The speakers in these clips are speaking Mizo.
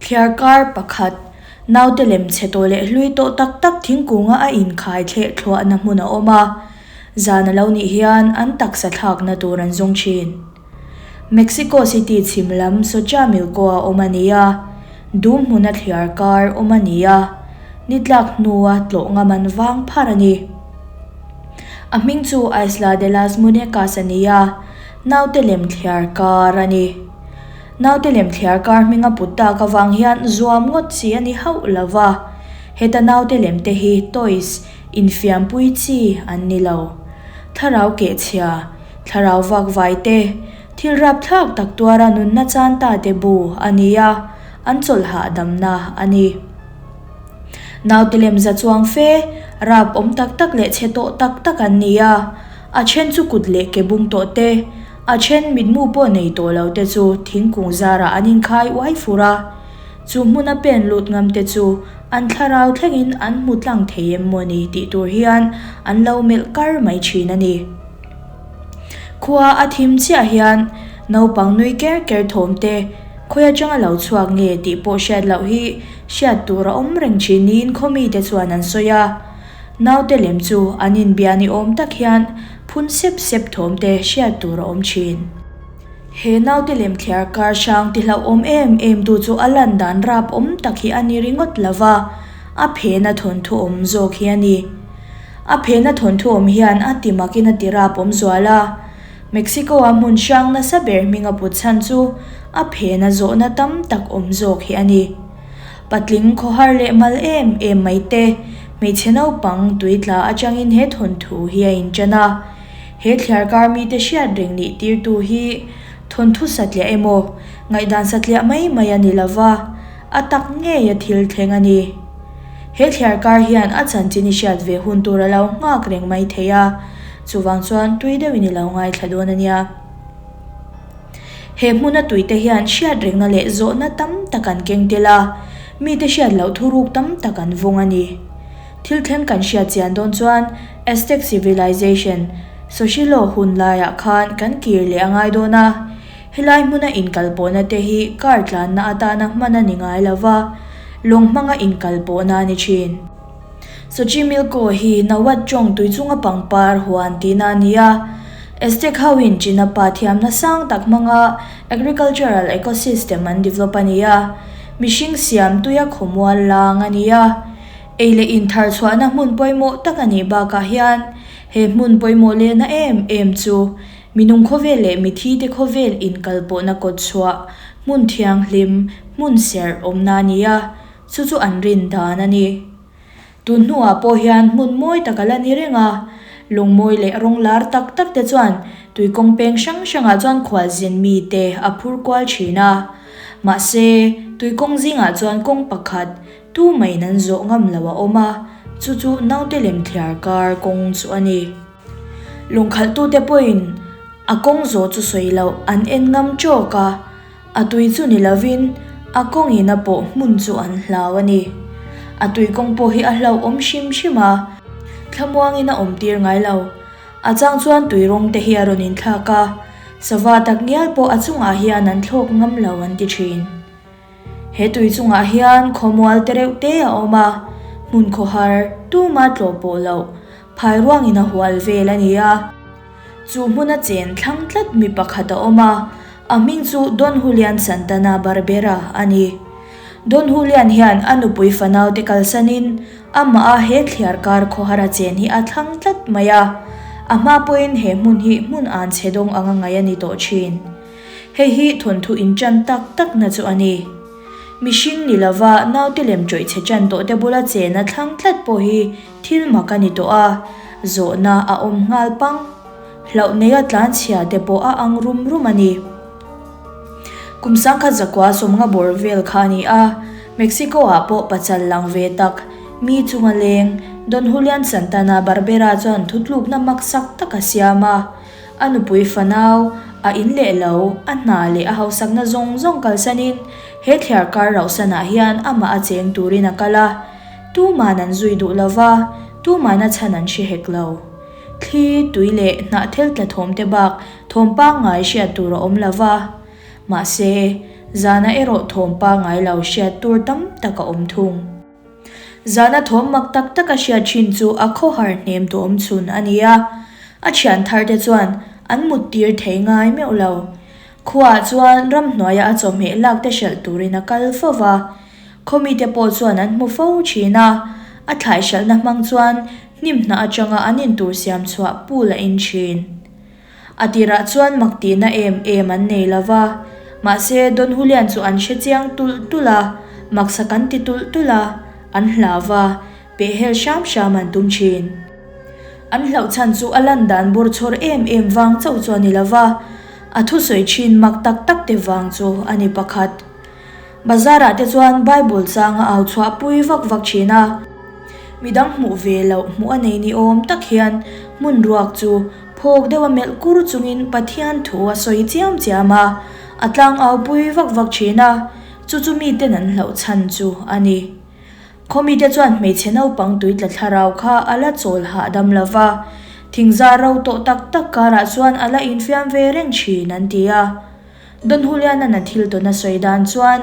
Thliarkar pakhat, naute lem chhe tawh leh hlui tawh tak tak thingkunga a inkhai thleh thluahna hmun a awm a, zan a lo nih hian an taksa thlakna tur an zawng thin. Mexico City chhim lam Xochimilco a awm a ni a, dum hmuna thliarkar awm a ni a, ni tlak hnua tlawh ngam an vang phar a ni. A hming chu Isla de las Muñecas a ni a, naute lem thliarkar a ni. Naute lem thliar kar hming a put tak avang hian zuam ngawt chi a ni hauh lo va, heta naute lem te hi toys, infiampui chi an ni lo. Thlarau kehchhia, thlarau vak vai te, thil rapthlak tak tuara nunna chan ta te bu a ni a, an chawlh hahdamna a ni. Naute lem za chuang fe, rap awm tak tak leh chhe tawh tak tak an ni a, a then chu kut leh ke bung tawh te, A then mitmu pawh nei tawh lo te chu thingkung zarah an inkhai uai fur a, chu hmuna pen lut ngam te chu an thlarau thlengin an hmu tlang thei em maw ni tih tur hian an lo melh kar mai thin a ni. Khua a thim chiah hian naupang nui ker ker thawm te khawi atanga lo chhuak nge tih pawh hriat loh hi hriat tur a awm reng thin niin khaw mite chuan an sawi a. Naute lem chu an inbia ni awm tak hian phun sep sep thawm te hriat tur a awm thin. He naute lem thliar kar hrang ti hlauhawm em em tu chu a lan dan rap awm tak hi a ni ringawt lo va, a phena thawnthu awm zawk hi a ni. A phena thawnthu awm hian a ti makin a ti rap awm zual a. Mexico-a hmun hrang nasa ber hming a put chhan chu a phena zawhna tam tak awm zawk hi a ni. Patling khawhar leh mal em em mai te, hmeichhe naupang tui tla atangin he thawnthu hi a inṭan a. He thliarkar mite hriat reng nih tirtu hi thawnthu satliah emaw, ngaihdan satliah mai mai a ni lo va, a tak ngei a thil thleng a ni. He thliarkar hian a chanchin i hriat ve hun tur a lo nghak reng mai thei a, chuvang chuan tui deuhin i lo ngaithla dawn a nia. He hmuna tuite hian hriat rengna leh zawhna tam tak an keng tel a, mite hriat loh thuruk tam tak an vawng a ni. Thil thleng kan hriat chian dawn chuan Aztec civilization, Xochitl hun laiah khan kan kir leh a ngai dawn a. Helai hmuna inkalpawhna te hi car tlanna atana hman a ni ngai lo va, lawng hmanga inkalpawhna a ni thin. Xochimilco hi Nahuatl tawng tui chunga pangpar huan tihna a ni a. Aztec hoin Chinapa thiamna sang tak hmanga agricultural ecosystem an develop a ni a. Mihring siam tuia khawmual lang a ni a. Ei leh in thar chhuahna hmun pawimawh tak a nih bakah hian he hmun pawimawh lehna em em chu minung khawvel leh mithite khawvel inkalpawhna kawtchhuah, hmun thianghlim, hmun serh awmna a ni a. Chu chu an rin dan a ni. Tun hnuah pawh hian hmun mawi tak a la ni reng a, lung mawi leh rawng lar tak tak te chuan tuikawng peng hrang hrangah chuan khualzin mite a phur kual thin a. Mahse, tuikawng zingah chuan kawng pakhat tu maiin an zawh ngam lo a awm a, chu chu naute lem thliar kar kawng chu a ni. Lungkhalhtute pawhin a kawng zawh chu sawi loh an en ngam tawk a. A tui chu ni lovin a kawngin a pawh hmun chu an hlau a ni. A tui kawng pawh hi a hlauhawm hrim hrim a, thlamuangin a awm tir ngai lo. A chang chuan tui rawng te hi a rawn inthlak a, sava tak ngial pawh a chungah hian an thlawk ngam lo an ti thin. He tui chungah hian khawmual te reuh te a awm a, hmun khawhar tuma tlawh pawh loh phai ruangin a hual vel a ni a. Chu hmuna chen thlang tlat mi pakhat a awm a, a hming chu Don Julian Santana Barbera a ni. Don Julian hian a nupui fanaute kalsanin amah a he thliar kar khawhara chen hi a thlang tlat mai a, a hma pawhin he hmun hi hmun an chhe dawng anga ngaih a ni tawh thin. Hei hi thawnthu inṭan tak takna chu a ni. Mihring ni lova naute lem ṭawih chhe ṭan tawhte bula chen a thlang tlat pawh hi Thil mak a ni tawh a, zawhna a awm nghal pang. Hlauh neia tlanchhia te pawh a ang rum rum a ni. Kum sangkhat zakua sawmnga bawr vel kha a ni a, Mexico-ah pawh pachal lang ve tak, mi chunga leng, Don Julian Santana Barbera chuan thutlukna maksak tak a siam a. A nupui fanau, a in leh lo, a hna leh a hausakna zawng zawng kalsanin he thliarkar rauhsanah hian amah a cheng turin a kal a. Tuman an zui duh lo va, tuman a chhan an hre hek lo. Thli, tui leh hnahthel tla thawm te bak thawm pangngai hriat tur a awm lo va. Mahse, Zanah erawh thawm pangai lo hriat tur tam tak a awm thung. Zana thawm mak tak tak a hriat thin chu a khawhar hnem tu awm chhun a ni a, a thian thar te chuan an mut tir thei ngai meuh lo. Khuaah chuan ramhnuaia a chawhmeh lak te hralh turin a kal fo va, khaw mite pawh chuan an hmu fo thin a, a thlai hralhna hmang chuan hnim hnah atanga an intur siam chhuah pool a in thin. A tirah chuan mak tihna em em an nei lo va, mahse Don Julian chu an hre chiang tulh tulh a, maksak an ti tulh tulh a, an hlau va, pehhel hram hram an tum thin. An hlauh chhan chu a lan dan bawr chhawr em em vang chauh chu a ni lo va, a thusawi thin mak tak tak te vang chu a ni pakhat. Bazar ah te chuan Bible chang a au chhuah pui vak vak thin a, midang hmuh ve loh hmuh a nei ni awm tak hian hmun ruak chu phawk deuh a melh kur chungin Pathian thu a sawi chiam chiam a, a tlang au pui vak vak thin a, chu chu miten an hlauh chhan chu a ni. Khaw mite chuan hmeichhe naupang tui tla thlarau kha a la chawl hahdam lo va, thingzar ro tawh tak tak karah chuan a la infiam ve reng thin an ti a. Don Julian-a'n a thil tawn a sawi dan chuan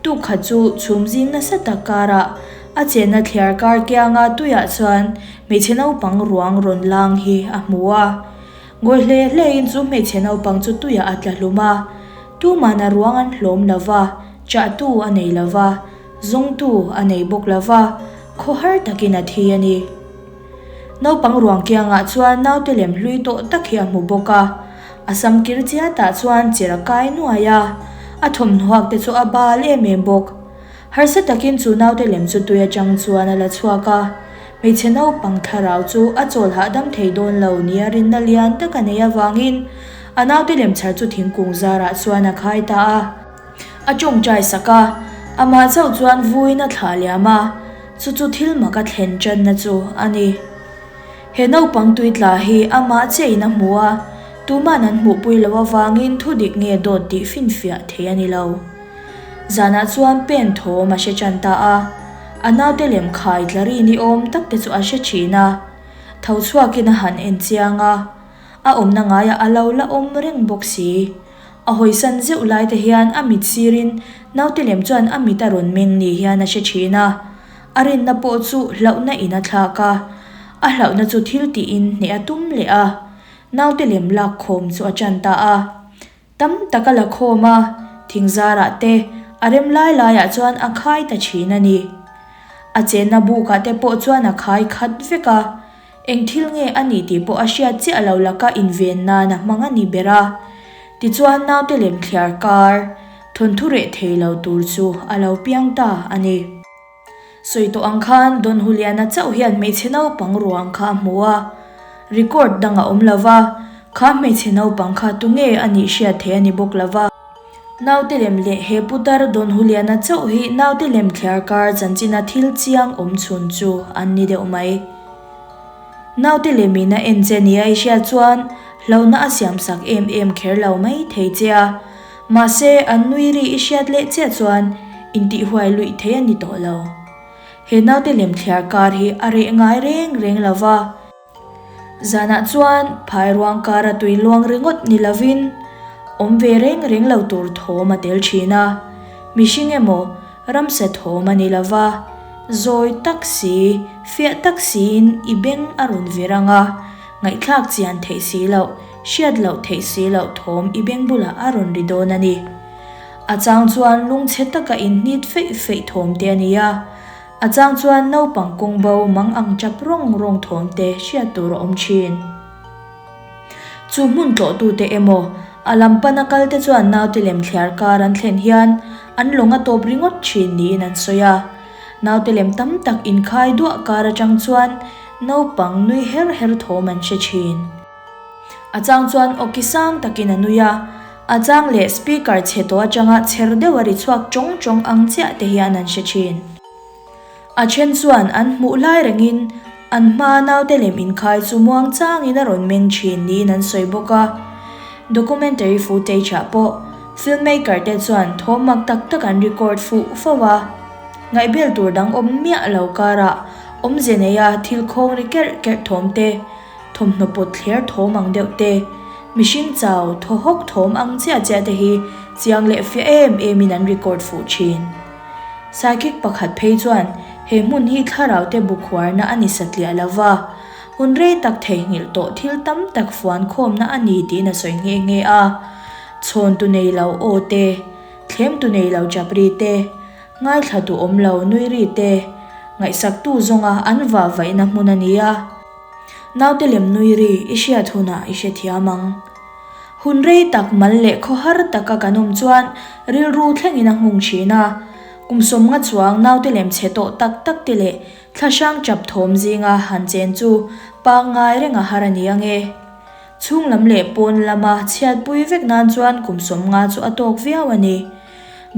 tuk khat chu chhum zing nasa tak karah a chenna thliar kar kianga tuiah chuan hmeichhe naupang ruang rawn lang hi a hmu a. Ngawi hle hlein chu hmeichhe naupang chu tuiah a tla hlum a, tuman a ruang an hlawm lo va, chahtu a nei lo va, zawngtu a nei bawk lo va, khawhar takin a thi a ni. Naupang ruang kiangah chuan naute lem hlui tawh tak hi a hmu bawk a, a sam kir chiatah chuan chir a kai nuai a, a thawmhnuak te chu a bal em em bawk. Harsa takin chu naute lem chu tui atang chuan a la chhuak a, hmeichhe naupang thlarau chu a chawl hahdam thei dawn lo nia rinna lian tak a nei avangin a naute lem chhar chu thingkung zarah chuan a khai ta a. A tawngtai sak a, amah chauh chuan vuiin a thlah liam a, chu chu thil mak a thlen tanna chu a ni. He naupang tui tla hi amah chiahin a hmu a, tuman an hmuhpui loh avangin thu dik nge dawt tih finfiah thei a ni lo. Zanah chuan pen thawm a hre tan ta a, a naute lem khai tla ri ni awm tak te chu a hre thin a, tho chhuakin a han en chiang a, a awmna ngaiah a lo la awm reng bawk si. A hawisan zeuh lai te hian a mit sirin naute lem chuan a mit a rawn meng ni hian a hre thin a. A rinna pawh chu hlauhna in a thlak a, a hlauhna chu thil tiin hneh a tum leh a. Naute lem lak khawm chu a tan ta a. Tam tak a la khawm a, thingzarah te a rem lai laiah chuan a khai ta thin a ni. A chenna bukah te pawh chuan a khai khat vek a. Eng thil nge a nih tih pawh a hriat chiah lo laka inven nan a hmang a ni ber a. Tichuan naute lem thliar kar, thawnthu reh thei lo tur chu a lo piang ta a ni. Sawi tawh ang khan Don Juliana chauh hian hmeichhe naupang ruang kha a hmu a. Record dang a awm lo va, kha hmeichhe naupang kha tunge a nih hriat theih a ni bawk lo va. Naute lem leh he putar Don Juliana chauh hi naute lem thliar kar chanchina thil chiang awm chhun chu an ni deuh mai. Naute lemin a en che nia i hriat chuan hlauhna a siam sak em em kher lo mai thei che a, mahse an nui ri i hriat leh chiah chuan intihhuai luih thei a ni tawh lo. He naute lem thliar kar hi a reh ngai reng reng lo va. Zanah chuan phai ruang kara tui luang ringawt ni lovin awm ve reng reng lo tur thawm a tel thin a, mihring emaw ramsa thawm a ni lo va, zawi tak si, fiah tak siin i beng a rawn vir ang a, ngaihthlak chian theih si loh, hriat loh theih si loh thawm i beng bulah a rawn ri dawn a ni. A chang chuan lungchhe taka inhnit feih feih thawm te a ni a. A chang chuan naupang kawng bo mang ang chap rawng rawng thawm te hriat tur a awm thin. Chu hmun tlawhtute emaw, a lam pana kal te chuan naute lem thliar kar an thlen hian an lawng a tawp ringawt thin niin an sawi a. Naute lem tam tak inkhai duah kar atang chuan naupang nui her her thawm an hre thin. A chang chuan awki sang takin a nui a, a chang leh speaker chhe tawh atanga chher deuh a ri chhuak tawng tawng ang chiah te hian an hre thin. A then chuan an hmuh lai rengin an hmaa naute lem inkhai chu muang changin a rawn meng thin niin an sawi bawk a. Documentary footage ah pawh filmmaker te chuan thawm mak tak tak an record fuh fo a. Ngaihbel tur dang awm miah lo karah awmze neia thil khawng ri kerh kerh thawm te, Thawmhnaw pawt thler thawm ang deuh te, Mihring chau thaw hawk thawm ang chiah chiah te hi chiang leh fiah em emin an record fuh thin. Psychic pakhat phei chuan he hmun hi thlarau te bu khuarna a ni satliah lo va, hun rei tak theihnghilh tawh thil tam tak fuan khawmna a ni tiin a sawi nghe nghe a. Chhawntu nei lo aw te, thlemtu nei lo chapri te, ngaithlatu awm lo nui ri te, ngaihsaktu zawnga an vahvaihna hmun a ni a. Naute lem nui ri i hriat hunah i hrethiam ang. Hun rei tak mal leh khawhar taka kan awm chuan rilru thlengin a nghung thin a. Kum sawmnga chuang naute lem chhe tawh tak tak te leh thlahrang chap thawm zinga han chen chu pangngai reng a har a ni ang e. Chhung lam leh pawn lama chhiatpui vek nan chuan kum sawmnga chu a tawk viau a ni.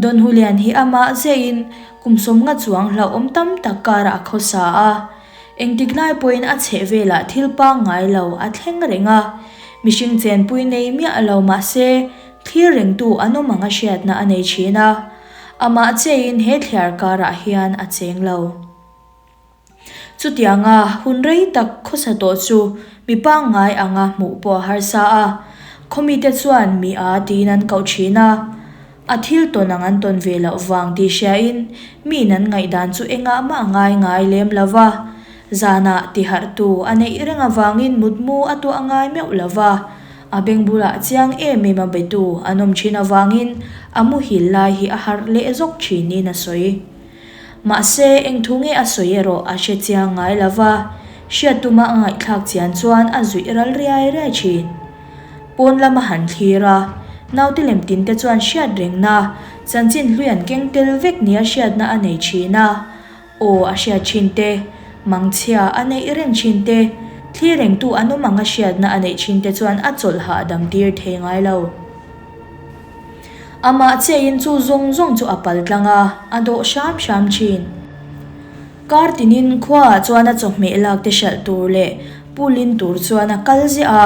Dawnhulian hi amah ziahin kum sawmnga chuang hlauhawm tam tak karah a khawsa a. Engtik lai pawhin a chheh velah thil pangngai lo a thleng reng a, mihring chenpui nei miah lo mah se thlir rengtu an awm ang a hriatna a nei thin a, amah chein he thliar karah hian a cheng lo. Chutianga hun rei tak khawsa tawh chu mi pangngai anga hmuh pawh a harsa a, khawmite chuan mi a tiin an koh thin a. A thil tawn ang an tawn ve loh vang tih hriain miin an ngaihdan chu engah mah a ngai ngai lem lo va, zanah tiharhtu a neih reng avangin mutmu a tuah ngai meuh lo va, a beng bulah chiang em em a betu an awm thin avangin a muhil lai hi a harh leh zawk thin niin a sawi. Mahse, eng thu nge a sawi erawh a hre chiang ngai lo va, hriat tuma a ngaihthlak chian chuan a zuih ral riai riai thin. Pawn lama han thlir a, naute lem tinte chuan hriat rengna, chanchin hlui an keng tel vek nia hriatna a nei thin a, aw a hriat thin te, mangchhia a neih reng thin te, thlir rengtu an awm anga hriatna a neih thin te chuan a chawlh hahdam tir thei ngai lo. Amah chiahin chu zawng zawng chu a pal tlang a, a dawh hram hram thin. Kar tinin khuaah chuan a chawhmeh lak te hralh tur leh pulin tur chuan a kal ziah a,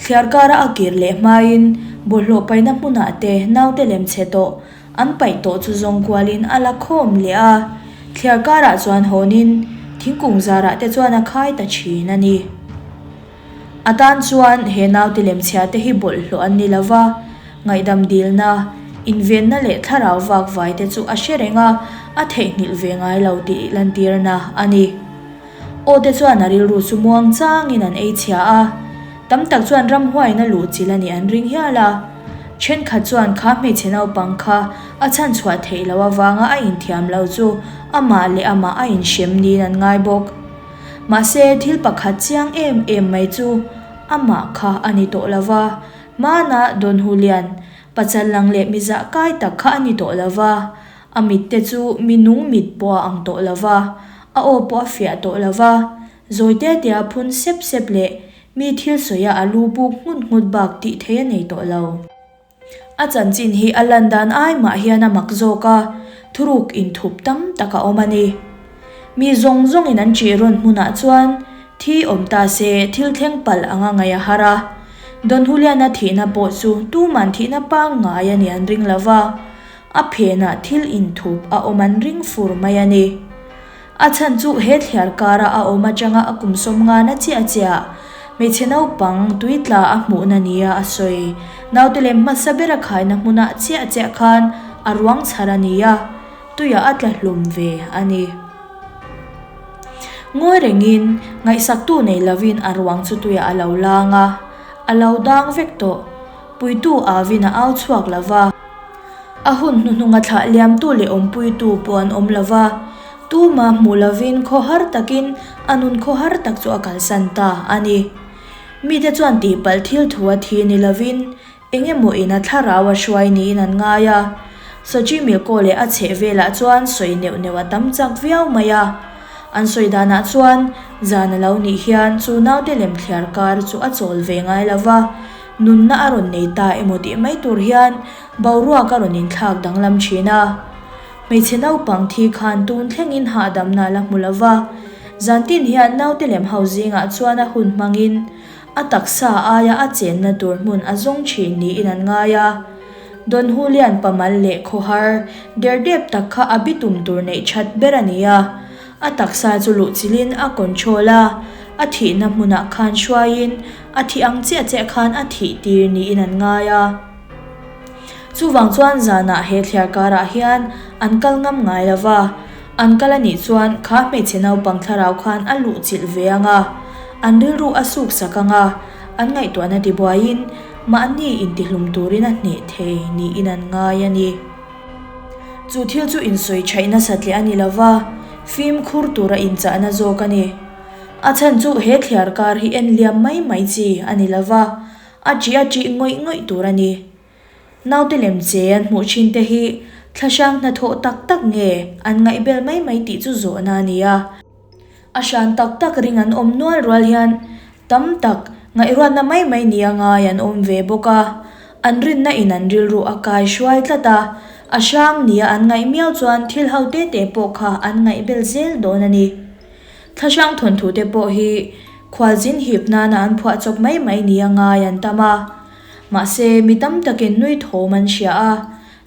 thliar kara a kir leh hmain bawlhhlawh paihna hmunah te naute lem chhe tawh an paih tawh chu zawng kualin a la khawm leh a, thliar karah chuan hawnin thingkung zarah te chuan a khai ta thin a ni. A tan chuan he naute lemchhia te hi bawlhhlawh an ni lova, ngaihdam dilna, invenna leh thlarau vak vai te chu a hre reng a, a theihnghilh ve ngai lo tih lantirna a ni. Aw te chuan a rilru chu muang changin an ei chhia a, tam tak chuan ramhuaina luh chilh a nih an ring hial a. Thenkhat chuan kha hmeichhe naupang kha a chhanchhuah theih loh avanga a inthiam lo chu amah leh amah a inhrem niin an ngai bawk. Mahse, thil pakhat chiang em em mai chu amah kha a ni tawh lo va, hmana Dawnhulian pachal lang leh mizah kai tak kha a ni tawh lo va, a mitte chu mi nung mit pawh a ang tawh lo va, a aw pawh a fiah tawh lo va, zawi te tea phun sep sep leh mi thil sawia a lu buk nghut nghut bak tih theih a nei tawh lo. A chanchin hi a lan dan ai mah hian a mak zawk a, thuruk inthup tam tak a awm a ni. Mi zawng zawngin an ṭih rawn hmunah chuan thi awm ta se thil thleng palh anga ngaih a har a. Donhuliana thihna pawh chu tuman thihna pangngai a nih an ring lo va, a phenah thil inthup a awm an ring fur mai a ni. A chhan chu he thliar kara a awm atanga a kum sawmngana chiah chiah hmeichhe naupang tui tla a hmuhna nia a sawi. Naute lem hmasa bera khaina hmunah chiah chiah khan a ruang chhar a ni a, tuiah a tla hlum ve a ni. Ngawi rengin ngaihsaktu nei lovin a ruang chu tuiah a lo lang a, a lo dang vek tawh. Puitu avin a au chhuak lova. A hun hnuhnunga thlah liamtu leh awmpuitu pawh an awm lo va, tuma hmuh lovin khawhar takin a nun khawhar tak chu a kalsan ta a ni. Mite chuan tihpalh thil thu a thi ni lovin eng emaw in a thlarau a hruai niin an ngai a. Xochimilco leh a chheh velah chuan sawi neuh neuh a tam chak viau mai a. An sawi danah chuan zan a lo nih hian chu naute lem thliar kar chu a chawl ve ngai lo va, Nunna a rawn nei ta emaw tih mai tur hian boruak a rawn inthlak danglam thin a. Hmeichhe naupang thi khan tun thlengin hahdamna a la hmu lo va, zantin hian naute lem ho zingah chuan a hun hmangin a taksa aia a chenna tur hmun a zawng thin niin an ngai a. Don Julian pamal leh khawhar derdep tak kha a bitum tur neih that ber a ni a. A taksa chu luhchilhin a control a, a thihna hmunah khan hruaiin. a thih ang chiah chiah khan a thih tir niin an ngai a. Chuvang chuan zanah he thliar karah hian an kal ngam ngai lo va, an kal a nih chuan kha hmeichhe naupang thlarau khan a luh chilh ve ang a, an rilru a suk sak ang a, an ngaihtuahna tibuaiin mahni intihlum turin a hneh thei niin an ngai a ni. Chu thil chu insawi thaih nasat leh a ni lo va, fimkhur tura inchahna zawk a ni. A chhan chu he thliar kar hi en liam mai mai chi a ni lo va, a ṭih a ṭih ngawih ngawih tur a ni. Naute lem che an hmuh thin te hi thlahrang hnathawh tak tak nge an ngaihbel mai mai tih chu zawhna a ni a. A hran tak tak ring an awm nual rual hian tam tak ngaihruatna mai mai nia ngai an awm ve bawk a. An rinna in an rilru a kai hruai tlat a, a hrang nia an ngaih miau chuan thil ho te te pawh kha an ngaihbel zel dawn a ni. Thlahrang thawnthu te pawh hi khualzin hip nana an phuah chawp mai mai nia ngai an tam a. Mahse mi tam takin nui thawm an hria a,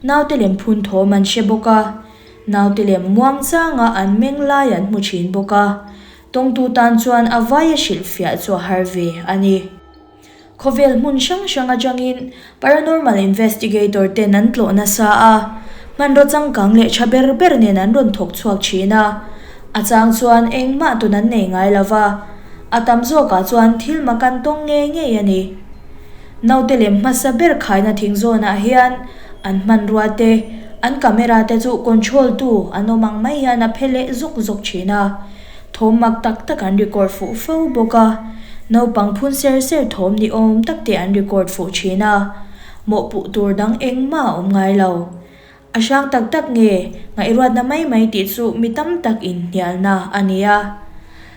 naute lem phun thawm an hre bawk a. Naute lem muang changa an meng lai an hmu thin bawk a, tawngtu tan chuan a vaia hrilhfiah chu a har ve a ni. Khawvel hmun hrang hrang atangin paranormal investigator ten an tlawh nasa a, hmanraw changkang leh tha ber ber nen an rawn thawk chhuak thin a, a chang chuan engmah tun an nei ngai lo va, a tam zawkah chuan thil mak an tawng ngei ngei a ni. Naute lem hmasa ber khaina thing zawnah hian An hmanrua te, an camera te chu control tu an awm ang mai hian a phe leh zawk zawk thin a. Thawm mak tak tak an record fuh fo bawk a. Naupang phun ser ser thawm ni awm tak te an record fuh thin a. Mawhpuh tur dang engmah a awm ngai lo. A hrang tak tak nge ngaihruatna mai mai tih chu mi tam tak inhnialna a ni a.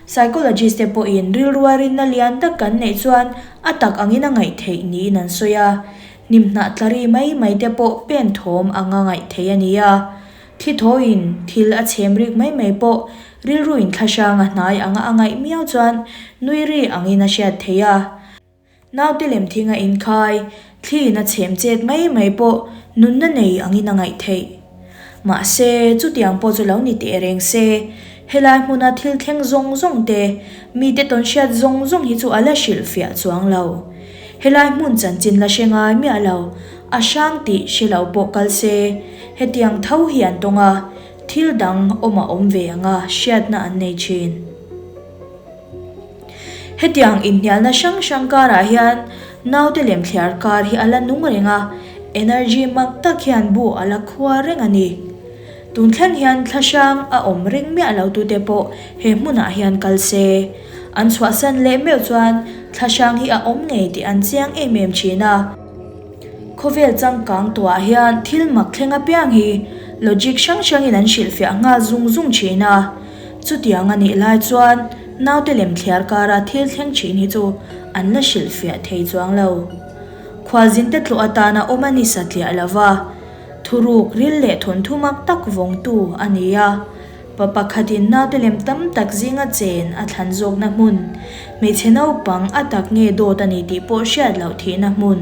Psychologist te pawhin rilrua rinna lian tak kan neih chuan a tak angin a ngaih theih niin an sawi a. Hnimhnah tla ri mai mai te pawh pen thawm anga ngaih theih a ni a. Thli thawiin thil a chhem rik mai mai pawh rilruin thlahrang a hnai anga a ngaih miau chuan nui ri angin a hriat theih a. Naute lem thing a inkhai, thliin a chhem chet mai mai pawh nunna nei angin a ngaih theih. Mahse, chutiang pawh chu lo ni teh reng se, helai hmuna thil thleng zawng zawng te, mite tawn hriat zawng zawng hi chu a la hrilhfiah chuang lo. Helai hmun chanchin la hre ngai miah lo, a hrang tih hre lo pawh kal se, hetiang tho hi an tawng a, thil dang awm a awm ve anga hriatna an nei thin. Hetiang inhnialna hrang hrang karah hian naute lem thliar kar hi a la nung reng a, energy mak tak hian bu a la khua reng a ni. Tun thleng hian thla hrang a awm ring miah lo tute pawh he hmunah hian kal se. An chhuahsan leh meuh chuan thla hrang hi a awm ngei tih an chiang em em thin a. Khawvel changkang tuah hian thil mak thleng apiang hi logic hrang hrangin an hrilhfiah nghal zung zung thin a. Chutiang a nih lai chuan naute lem thliar kara thil thleng thin hi chu an la hrilhfiah thei chuang lo. Khualzinte tlawh atana awm a ni satliah lo va, thuruk ril leh thawnthu mak tak vawngtu a ni a. Pa pakhatin naute lem tam tak zinga chen a thlan zawkna hmun, hmeichhe naupang a tak nge dawt a ni tih pawh hriat loh thihna hmun,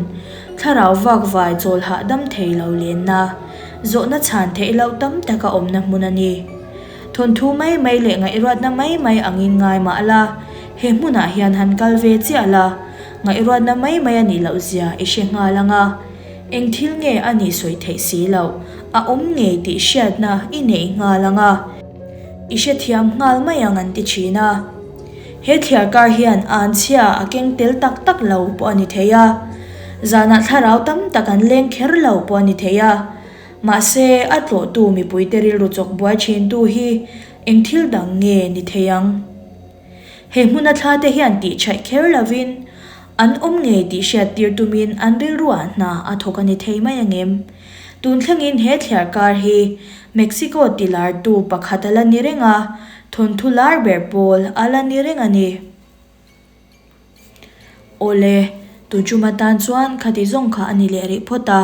thlarau vakvai chawl hahdam thei lo lenna, zawhna chhan theih loh tam taka awmna hmun a ni. Thawnthu mai mai leh ngaihruatna mai mai angin ngai mah la, he hmunah hian han kal ve chiah la, ngaihruatna mai mai a nih loh zia i hre nghal ang a. Eng thil nge a nih sawi theih si loh, a awm ngei tih hriatna i neih nghal ang a, i hrethiam nghal mai ang an ti thin a. He thliarkar hian anchhia a keng tel tak tak lo pawh a ni thei a, zanah thlarau tam tak an leng kher lo pawh a ni thei a. Mahse, a tlawhtu mipuite rilru chawk buai thintu hi eng thil dang nge ni thei ang? He hmuna thla te hian tih chhaih kher lovin an awm ngei tih hriat tir tumin an rilruah hna a thawk a ni thei mai angem? Tun thlengin he thliarkar hi Mexico tilartu pakhat a la ni reng a, thawnthu lar ber pawl a la ni reng a ni. Awle, tun tum atan chuan khati zawng kha a ni leh rih phawt a,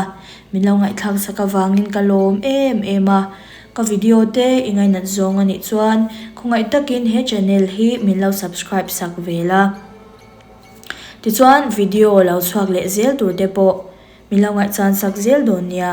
min lo ngaihthlak sak avangin ka lawm em em a, ka video te i ngainat zawng a nih chuan khawngaih takin he channel hi min lo subscribe sak ve la. Tichuan video lo chhuak leh zel tur te pawh min lo ngaihchan sak zel dawn nia.